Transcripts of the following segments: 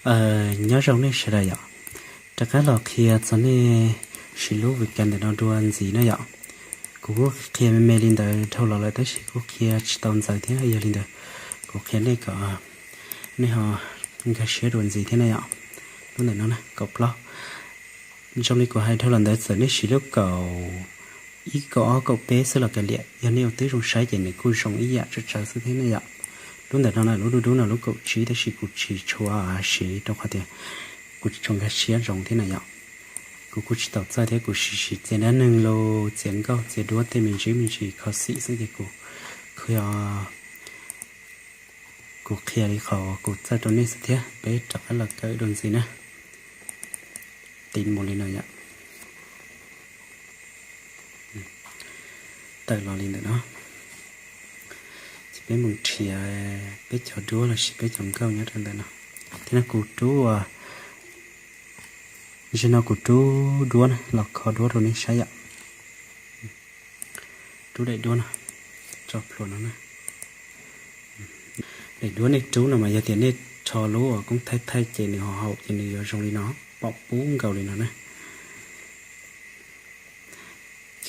Nyob zoo nej sawv daws yom, rov qab los qhia txog nej siv lub vim kas ntawm no dua ntxiv na yom. Kuv kuj qhia me me li ntawd dhau los lawm tab sis kuj qhia tsis tau ntxaws thiab, yog li ntawd kuv qhia nej kom nej ho nkag siab dua ntxiv thiab na yom. Lub ntawm no na, kaum plaub. Zoo li kuv hais dhau los ntawd, txawm nej siv lub kaum ib, kaum ob, kaum peb xwb los kav liam, yog nej ua twb zoo saib ces nws kuj zoo ib yam tsawv tsawv xwb thiab na yom. Lub ntawm no na, lub dub dub no lub kaum tsib tab sis kuv tsis tshua siv rau qhov tias kuv tsis tshua nkag siab zoo thiab na yom. Kuv kuj tsis tau txawj thiab, kuv siv siv txiav dab neeg los txiav nkauj txiav duab tej me ntsis me ntsis kho xim xwb ces kuv kuj yog kuv qhia li qhov kuv txawj rau nej xwb thiab. Peb rov qab los kawm dua ntxiv na. Tiv mus li no yom. Tawm los li ntawm no. Ces peb mus nrhiav peb cov duab los sis peb cov nkauj nyob rau ntawm no. Thiab no kuv rub, zaum no kuv rub duab na, los kho duab rau nej saib yom. Rub daim duab no, tso plhuav no na. Daim duab nej rub no mas yog tias nej rho lub uas koob thaij thaij ces nws ho haum ces nws yuav zoo li no, pom pub nkaus li no na.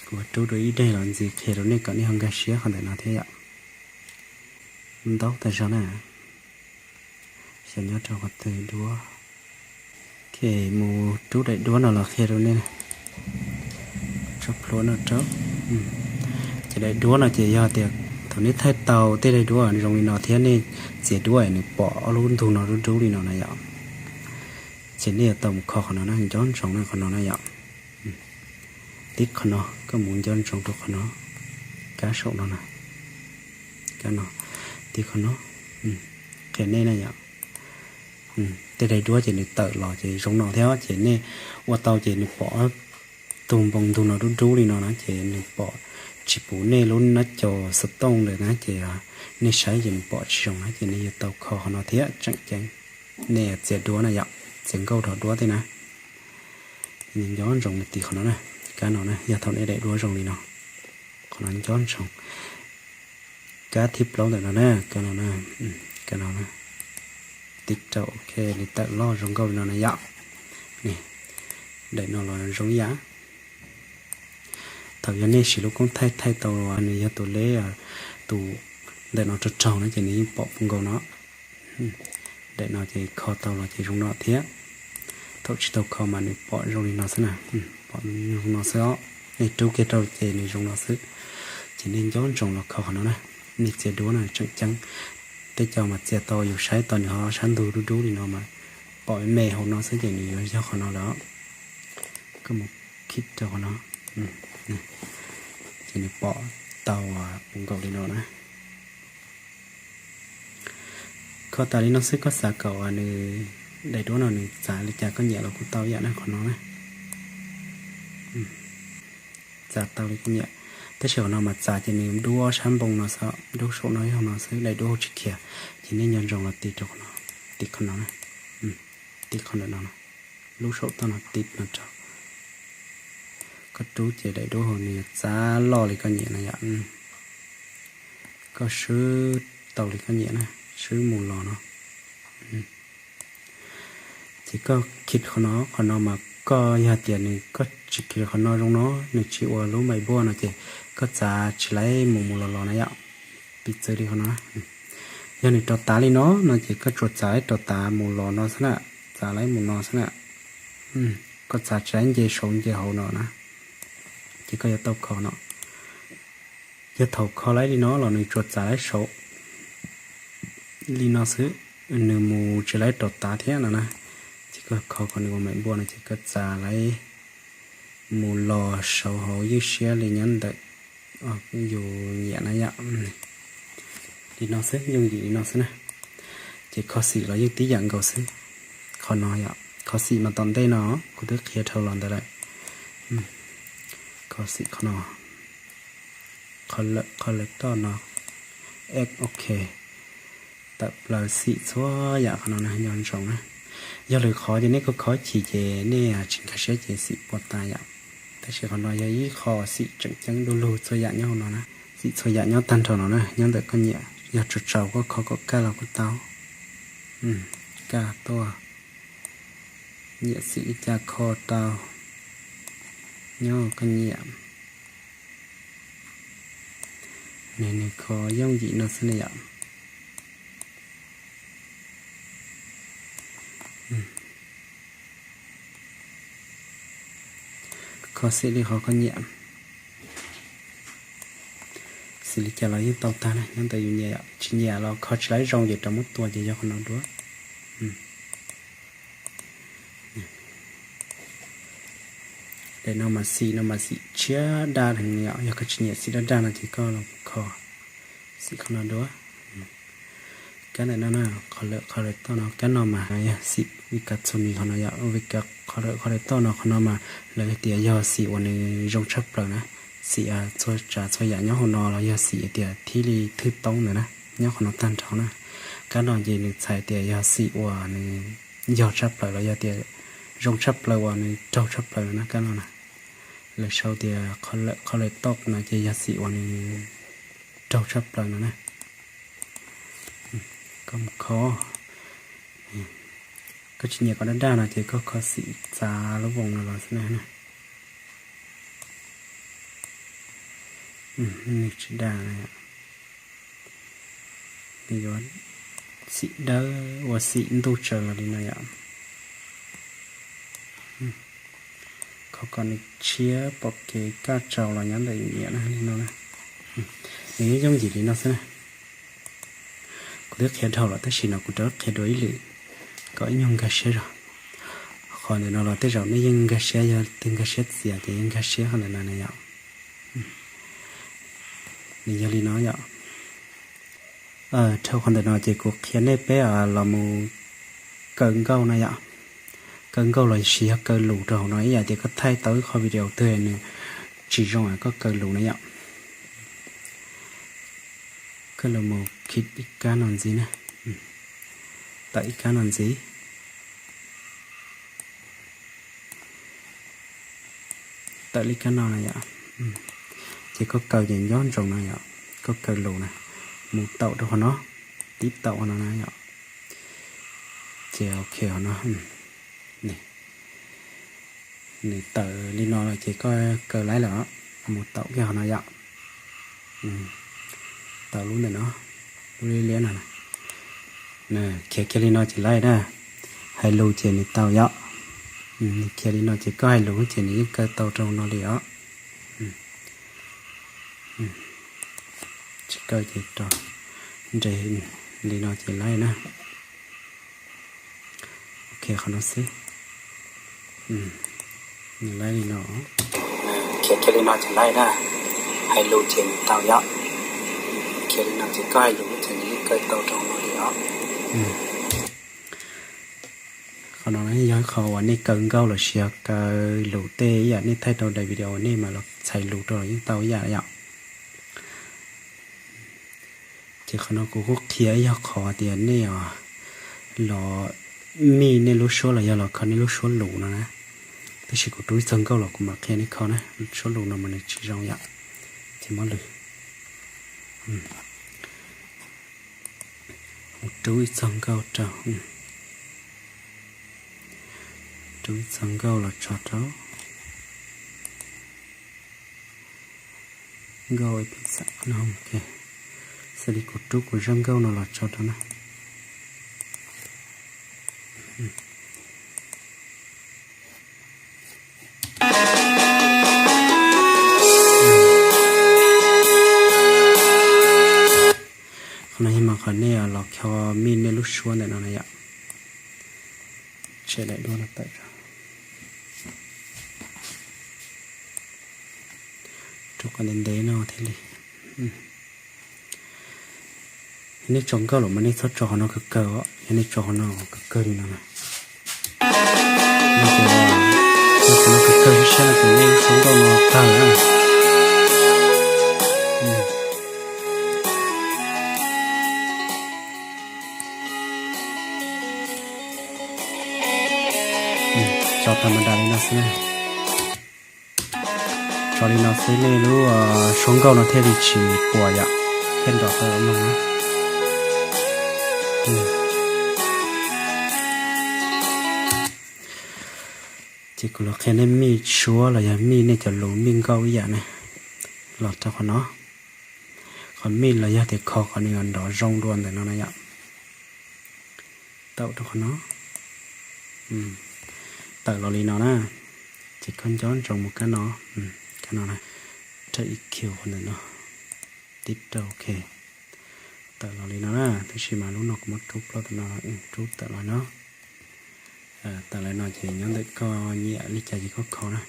Kuv rub dua ib daim los ntxiv qhia rau nej kom nej ho nkag siab qhov ntawm no thiab yom. Ntaub tas zog na. Xyov nyob rau qhov twg duab. Mus rub daim duab no los qhia rau nej. Tso plhuav no rau. Ces daim duab no ces yog tias thaum nej thaij tau tej daim duab zoo li no thiab nej txiav duab nws pom ob lub ntug no dub dub li no na yom. Ces nej yuav tau mus kho qhov no na, nco ntsoov na qhov no na yom. Tib qhov no, koj mus nco ntsoov rau qhov no, kab saum no na, kab no, tib qhov no, qhia nej na yom. Tej daim duab ces nws tawm los ces zoo no thiab ces nej ua tau ces nws pom tug npoo ntug no dub dub li no na ces nws pom tsis puv nej lub nab caus xov tooj lawm na ces nej saib ces nws pom tsis zoo na ces nej yuav tau kho qhov no thiab tseem ceeb. Nej txiav duab na yom, txiav nkauj dhos duab tej na. Nco ntsoov mus tiv qhov no na, kab no na, yog thaum nej daim duab zoo li no, qhov no nco ntsoov. Kab thib plaub ntawm no na, kab no na, kab no na. Tiv rau ok, nws tawm loj zoo nkauj li no na yom. Daim no los zoo ib yam. Thaum yog nej siv lub koob thaij thaij tau nws yog tus leb, tus ntawm no rog raug no ces nws yeej pom pub nkaus no. Daim no ces kho tau los ces zoo no thiab. Thaum tsis tau kho mas nws pom zoo li no xwb na, pom zoo no xwb os. Nej rub kiag rau ces nws zoo no xwb. Ces nej nco ntsoov los kho qhov no na. Nej txiav duab no tseem ceeb. Tej co mas txiav tau yus saib tau nws ho sab ntug dub dub li no mas pom me me hauv no xwb ces nws yuav yog qhov no lawm. Koj mus khij rau qhov no, ces nws pom tau pub nkaus li no na. Kho tas li no xwb, koj xav kom nws daim duab no nws txav li cas koj nyiam los kuj tau ib yam na qhov no na. Txav tau li koj nyiam, tab sis qhov no mas txav ces nws dub ob sab npoo no xwb, dub saum no ib hauv no xwb, daim duab hu tsis khiav. Ces nej nco ntsoov los tiv rau qhov no, tiv qhov no na, tiv qhov ntawm no, lub saum toj no tiv no rau. Koj rub ces daim duab hu nws yuav txav loj li koj nyiam na yom. Koj swb tau li koj nyiam na, swb mus los no. Ces koj khij qhov no, qhov no mas koj yog tias nws koj tsis khij qhov no zoo no, nws tsis ua lub mais npuaj no ces koj txav tsis laib mus mus los los na yom. Piv txwv li qhov no, yog nws rov tav li no no ces koj tsuas txav laib rov tav mus los no xwb na, txav laib mus no xwb na. Koj txav tsis laib nce saud nce hauv no na, ces koj yuav tau kho no. Yog thaum kho laib li no los nws tsuas txav laib saud li no xwb, nws mus tsis laib rov tav thiab no na. Ces koj kho kom nws ua mais npuaj no ces koj txav laib mus los saud hauv ywj siab li nyob ntawm yus nyiam na yom. Li no xwb, yooj yim li no xwb na. Ces kho xim los yeej tib yam nkaus xwb. Qhov no yom, kho xim mas tom ntej no kuv twb qhia dhau los ntawd lawm. Kho xim qhov no, qhov lawm toj no, ok, tawm plaws xim txhua yam qhov no na, nco ntsoov na. Yog lwm qhov ces nej kho kho ib chim ces nej tsis nkag siab ces xim puas tas yom. Tab sis qhov no yog ib qho xim tseem ceeb du lug txhua yam nyob hauv no na. Xim txhua yam nyob tag nrho no na, nyob ntawm koj nyiam, yog tsaus tsaus koj kho kom kaj los kuj tau. Kaj tuaj. Nyiam xim li cas kho tau, nyob koj nyiam. Nws, nws kho yooj yim no xwb na yom. Kho xim li qhov koj nyiam. Xim li cas los yeej tau tag na, nyob ntawm yus nyiam yom. Tsis nyiam los kho tsis laib zoo ces rov muab tua ces yog qhov no dua. Daim no mas xim no mas xim tshiab daj heev yom, yog koj tsis nyiam xim daj daj no ces koj los kho xim qhov no dua. Kab ntawm no na, qhov lawm qhov lawm toj no, kab no mas yog xim Vika Tsumi qhov no yom, Vika qhov lawm qhov lawm toj no qhov no mas lawv hais tias yog xim uas nws zoo tshaj plaws na, xim txhua tsav txhua yam nyob hauv no los yog xim hais tias thib li thwj toob ntawd na, nyob qhov no tag nrho na. Kab no ces nws txhais tias yog xim uas nws yog tshaj plaws los yog tias zoo tshaj plaws uas nws raug tshaj plaws no na, kab no na. Lawv sau tias qhov lawm qhov lawm toj no ces yog xim uas nws raug tshaj plaws no na. Koj mus kho, koj tsis nyiam kom daj daj no ces koj kho xim txav lub voos no los xwb na. Nws tsis daj na, nws yuav xim dawb ua xim ntuj tsaws los li no yom. Kho kom nws tshiab pom kev kaj tsaus los nyob ntawm yus nyiam na li no na. Nws yooj yim li no xwb na. Kuv twb qhia dhau lawm tab sis no kuv rov qhia dua ib lwm kom ib nyuag nkag siab zog. Qhov ntawm no los tej zaum nej yeej nkag siab, yog twg nkag siab txias ces yeej nkag siab qhov ntawm no na yom. Nws yog li no yom. Dhau qhov ntawm no ces kuv qhia nej peb los mus kaw nkauj na yom. Kaw nkauj los sis yog kaw lus rau hauv no ib yam tias koj thaij tau ib qho video twg nws tsis zoo es koj kaw lus na yom. Koj los mus khij ib kab no ntxiv na, tawm ib kab no ntxiv. Tawm li kab no na yom. Ces koj kaw ces nco ntsoov no yom, koj kaw lus na, mus taum rau qhov no, tib taum qhov no na yom. Ces ok qhov no, nws tawm li no lawm ces koj kaw laib lawm, mus taum kiag qhov no yom. Taum lub ntawm no, lub liab liab no. Khiav kiag li no ces laib na, hais lus ces nws tau yom. Nws khiav li no ces koj hais lus ces nws yeej kaw tau rau no li os. Tsis kaw ces rau nres li no ces laib na. Ok, qhov no xwb. Nws laib li no. Khiav kiag li no ces laib na, hais lus ces nws tau yom. Khiav li no ces koj hais lus ces nws yeej kaw tau rau no li os. Qhov no yog ib qho uas nej kaw nkauj los sis yog kaw lus tej ib yam nej thaij rau daim video uas nej mam los txhais lus rau los yeej tau ib yam yom. Ces qhov no kuv kuj qhia ib yog qhov tias nej los mij nej lub suab los yog los kho nej lub suab lus no na. Tab sis kuv rub ib txog nkauj los kuv mam qhia nej kho na, suab lus no mas nws tsis zoo yom. Ces muab lwm, rub ib txog nkauj rau, rub ib txog nkauj los tso rau. Nkauj ib pis xam no, xws li kuv rub kuv zaj nkauj no los tso rau na. Qhov no yog mas qhov nej los kho mij nej lub suab ntawm no na yom. Tshem daim duab no tawm, rub qhov ntev ntev no thiaj li. Yog nej tso nkauj lawm mas nej txhob tso qhov no kawg kawg os, yog nej tso qhov no kawg kawg li no na, no ces, no ces no kawg kawg siab siab no ces nej suab nkauj no tag na. Tso tag mas dam li no xwb. Tso li no xwb nej lub suab nkauj no thiaj li tsis puas yom, thiaj nrov tau mloog na. Ces kuv los qhia nej mij suab los yog mij nej cov lus mij nkauj ib yam ne, los rau qhov no. Qhov mij los yog tias kho qhov nws nrov zoo dua ntawm no na yom. Tawm rau qhov no. Tawm los li no na. Ces koj nco ntsoov mus kab no, kab no na, rau E Q qhov ntawm no, tib rau OK. Tawm los li no na, tab sis mas lub no kuv muab rub plaub tam no, rub tawm los no. Tawm los no ces nyob ntawm koj nyiam li cas ces koj kho na.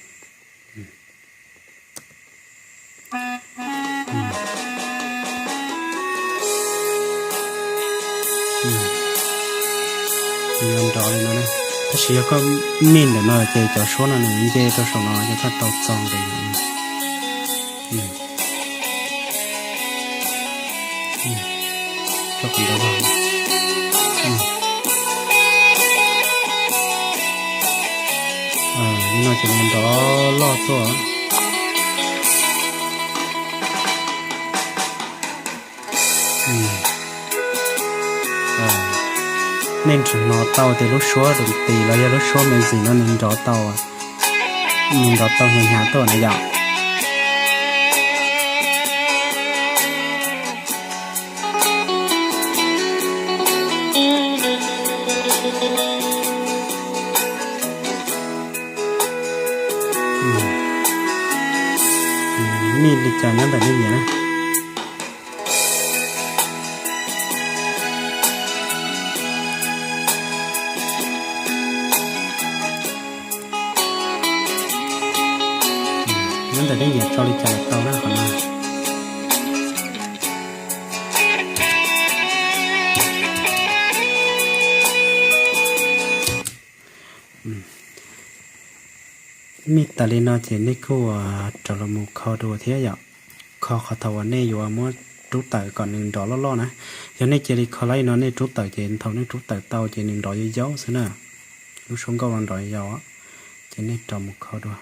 Nrov li no na, tab sis yog koj mij ntawm no ces cov suab no nws nce rau saum no ces koj tau txog nqis. No ces nws nrov loj tuaj. Nej hnov tau tias lub suab dum tis los yog lub suab music no nws nrov tau, nws nrov tau hnyav hnyav tuaj na yom. Mij li cas nyob ntawm nej nyiam na. Nyob ntawm nej nyiam tso li cas los tau na qhov no. Mij tas li no ces nej kuj rov los mus kho dua thiab yom. Kho qhov thaum uas nej yuav muab rub tawm kom nws nrov loj loj na. Yog nej cia li kho li no nej rub tawm ces thaum nej rub tawm tau ces nws nrov yau yau xwb na. Lub suab nkauj no nrov yau yau, ces nej rov mus kho dua.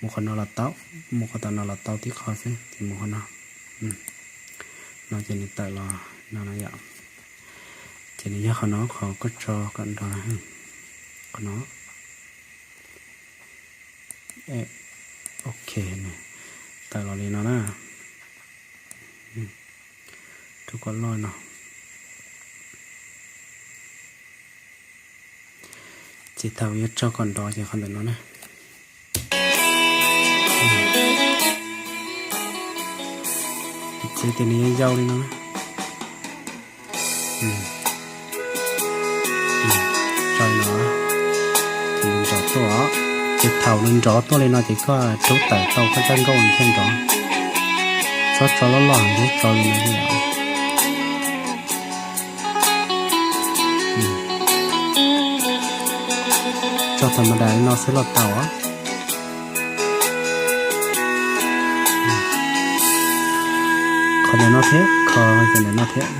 Mus qhov no los tau, mus qhov tom no los tau tib qho xwb ces mus qhov no. No ces nws tawm los no no yom. Ces nws yog qhov no qhov koj tso kom nrov, qhov no. OK, tawm los li no na. Rub kom loj no. Ces thaum yuav tso kom nrov ces qhov ntawm no na. Txiav tias nws yau yau li no na. Tso li no, ces nws nrov tuaj. Ces thaum nws nrov tuaj li no ces koj rub tawm tau koj rab nkauj nws thiaj nrov. Txhob tso loj loj thiab, tso li no li. Tso tha ma das li no xwb los tau. Qhov ntawm no thiab, qhov ntawm no thiab.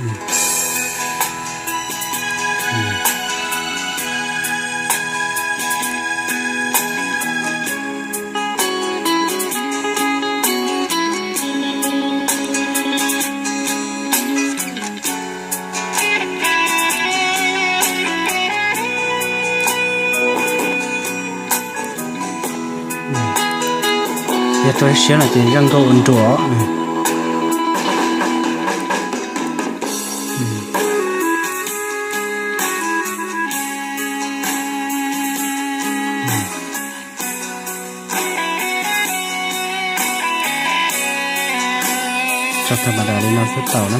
Yog rau siab no ces zaj nkauj ua nruas. Tso tha ma das li no xwb tau na.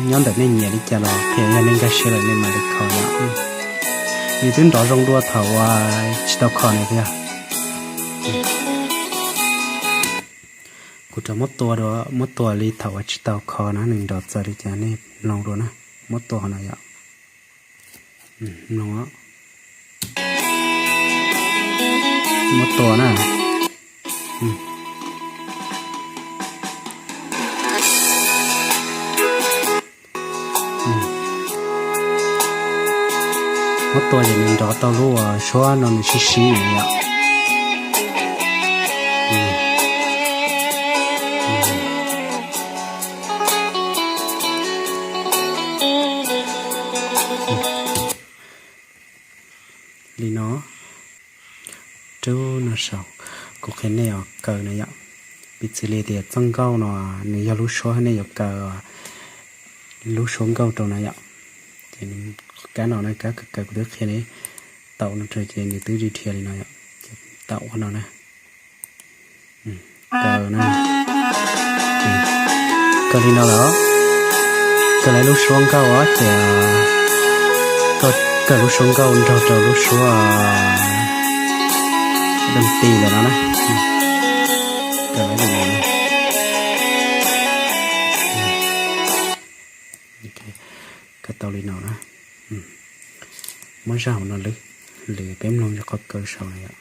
Nyob ntawm nej nyiam li cas los qhia, yog nej nkag siab lawm nej mam li kho yom. Nws twb nrov zoo dua thaum uas tsis tau kho na yog. Kuv rov muab tua dua, muab tua li thaum uas tsis tau kho na nws nrov txawv li cas nej mloog dua na. Muab tua qhov no yom. Mloog, muab tua na. Muab tua ces nws nrov tau lub suab no nws sib sib yom. Li no, Rub no saum, kuv qhia nej os kaw na yom. Piv txwv li tias txoj nkauj no nws yog lub suab, nej yuav kaw lub suab nkauj rau na yom. Ces kab no na, kab kaw kuv twb qhia nej taum no rau ces nws twb dhia li no yom. Taum qhov no na. Kaw na. Kaw li no lawm, kaw lawm lub suab nkauj os ces kaw lub suab nkauj nrog rau lub suab dab ti ntawm no na. Kaw lawm li no. Kaw tau li no na. Muab zaj hauv no lwm, lwm peb mloog qhov kaw saum na yom.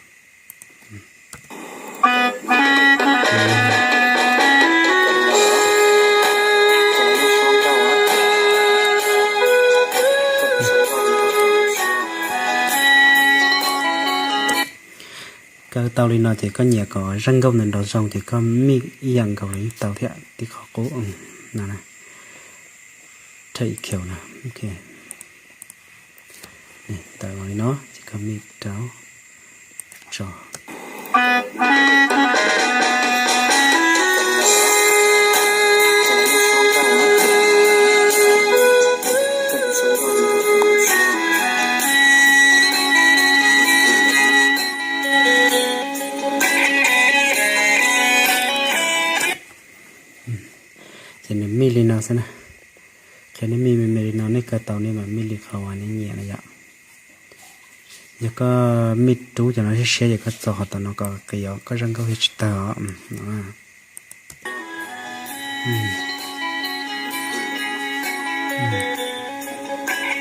Kaw tau li no ces koj nyiam kom zaj nkauj ntawd nrov zoo ces koj mix ib yam nkaus los yeej tau thiab, tib qhov qub no, track E Q no. Tawm los li no ces koj mix rau tso. Ces nws mix li no xwb na. Qhia nej mix me me li no, nej kaw tau nej mam mix li qhov uas nej nyiam na yom. Yog koj mix rub cov no siab siab ces koj txo qhov tom no kom qis os, koj zaj nkauj thiaj tsis tawg os.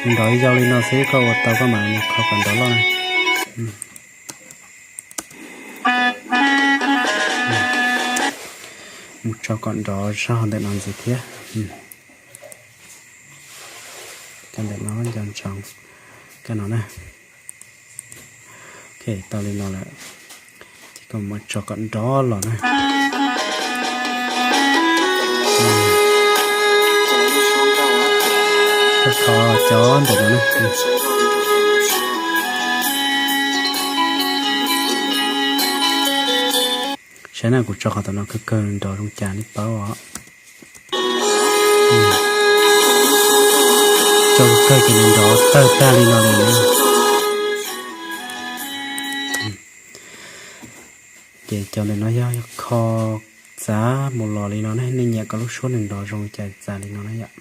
Nrov yau li no xwb, koj ua tau koj mam mus kho kom nrov loj na. Mus tso kom nrov zog ntawm no ntxiv thiab. Cov ntawm no nco ntsoov, cov no na. Ok, tau li no lawm, ces koj mus tso kom nrov los na. Koj kho cov ntawm no na. Saib na, kuv tso qhov tom no kawg kawg nrov zoo cas nej paub os. Tso kawg ces nws nrov tawg tag li no li. Ces cov ntawm no yog kho txav mus los li no na, nej nyiam kom lub suab nws nrov zoo li cas txav li no na yom.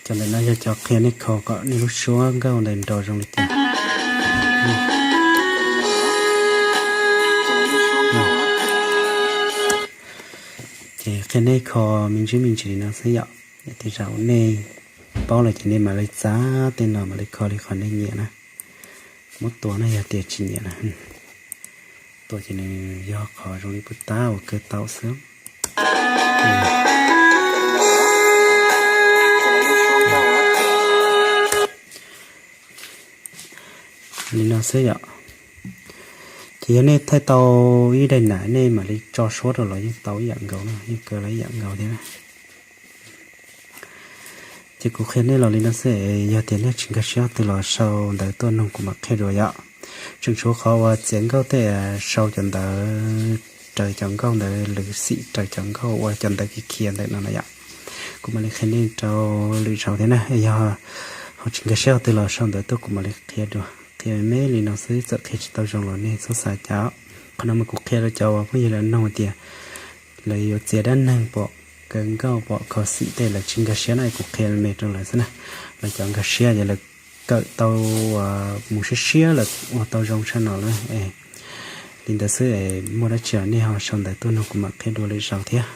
Cov ntawm no yog cov qhia nej kho kom nej lub suab nkauj ntawd nrov zoo li cas. Ces qhia nej kho me ntsis me ntsis li no xwb yom. Tej zaum nej paub lawm ces nej mam li txav tej no mam li kho li qhov nej nyiam na. Muab tua na yog tias tsis nyiam na. Tua ces nws yog qhov zoo li puas tab uas kaw tau xwb. Li no xwb yom. Ces yog nej thaij tau ib daim nam nej mam li tso suab rau los yeej tau ib yam nkaus na, yeej kaw los ib yam nkaus thiab na. Ces kuv qhia nej los li no xwb, yog tias nej tsis nkag siab qhov twg los sau ntawv tuaj nug kuv mam qhia dua yom. Tseem tshuav qhov uas txiav nkauj tej, sau cov ntawv raws cov nkauj ntawd, lwm xim raws cov nkauj ua cov ntawv khiav khiav ntawm no na yom. Kuv mam li qhia nej rau lwm zaus thiab na. Yog ho tsis nkag siab qhov twg los sau ntawv tuaj kuv mam li qhia dua. Qhia me me li no xwb, txawm qhia tsis tau zoo los nej txhob xav cas. Qhov no mas kuv qhia rau cov uas phooj ywg lawv nug tias lawv yuav txiav dab neeg pom, kaw nkauj pom, kho xim tej lawv tsis nkag siab na, kuv qhia me me rau lawv xwb na. Lawv cov nkag siab ces lawv kawm tau, mus siab siab lawm ua tau zoo tshaj no lawm. Li ntawd xwb, muaj dab tsi los nej ho sau ntawv tuaj nug kuv mam qhia dua lwm zaus thiab.